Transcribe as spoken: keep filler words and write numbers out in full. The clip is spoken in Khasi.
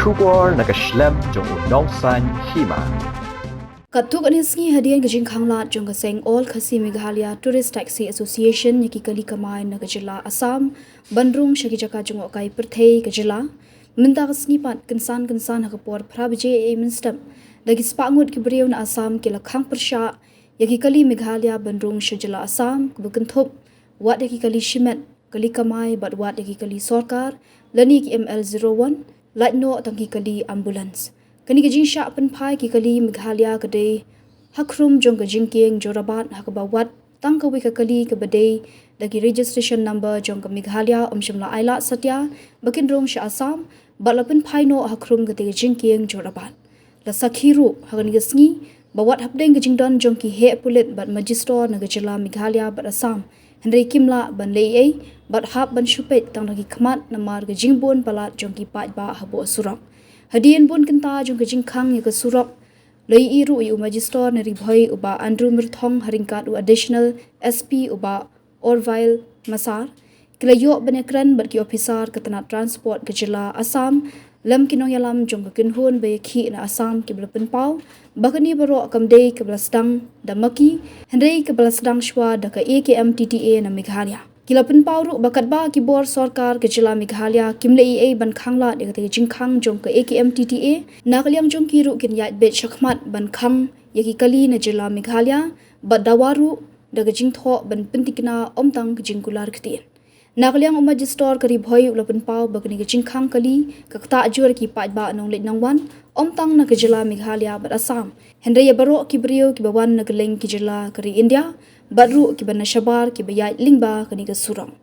Khubor na ka shlem jong u Nongsaiñ Hima. Katto katne sngi hadien ka jingkhanglad jong ka seng All Khasi Meghalaya Tourist Taxi Association ïa ki kali kamai na ka jylla Assam ban rung sha ki jaka jngohkai pyrthei ka jylla, mynta ka sngi pat kynsan kynsan ha ka por phra baje eiei mynstep, da ki spah ngut ki briew na Assam ki la khang pyrshah ïa ki kali Meghalaya ban rung sha jylla Assam, kaba kynthup wat ïa ki kali shimet, kali kamai bad wat ïa ki kali sorkar lane ki M L zero one, lait noh tang ki kali ambulance. Kane ka jingshah pynphai ki kali Meghalaya ka dei ha khrum jong ka jingkieng Jorabat, ha kaba wat tang kawei ka kali kaba dei da ki registration number jong ka Meghalaya ym shym la ailad satia ba kin rung sha Assam, bad la pynphai noh ha khrum kata ka jingkieng Jorabat. La sakhi ruh ha kane ka sngi ba wat hapdeng ka jingdon jong ki heh pulit bad majistor na ka jylla Meghalaya bad Assam, hynrei kim lah ban leh ei ei bad hap ban shu peit tang da ki khmat namar ka jingbun palat jong ki paidbah hapoh surok. Hadien bun kynta jong ka jingkhang ïa ka surok, la ïohi ruh ïa u majistor na Ri Bhoi u Bah Andrew Myrthong ha ryngkat u Additional S P u Bah Orville Masar, ki la ïoh ban ïakren bad ki ophisar ka tnat transport ka jylla Assam lem ki nongïalam jong ka kynhun ba ïakhih na Assam, kiba la pynpaw ba kane baroh kam dei kaba la sdang da ma ki, hynrei kaba la sdang shuwa da ka A K M T T A na Meghalaya. Ki la pynpaw ruh ba katba ki bor sorkar ka jylla Meghalaya kim leh ei ei ban khanglad ïa kata ka jingkhang jong ka A K M T T A, na ka liang jong ki ruh kin ïaid beit shakhmat ban khang ïa ki kali na jylla Meghalaya, bad dawa ruh da ka jingthoh ban pyntikna ym tang ka jingkular ktien. Na ka liang u majistor ka Ri Bhoi u la pynpaw ba kane ka jingkhang kali ka ktah jur ïa ki paidbah nongleit nongwan ym tang na ka jylla Meghalaya bad Assam, hynrei ïa baroh ki briew kiba wan na kylleng ki jylla ka ri India bad ruh kiba na shabar kiba ïaid lyngba kane ka surok.